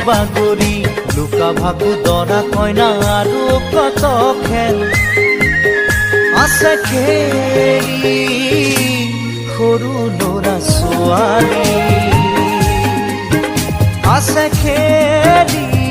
বাগৰি, লুকা ভাকু, দৰা কইনা আৰু কত খেল আছে খেলি সৰু ল'ৰা ছোৱালী, আছে খেলি।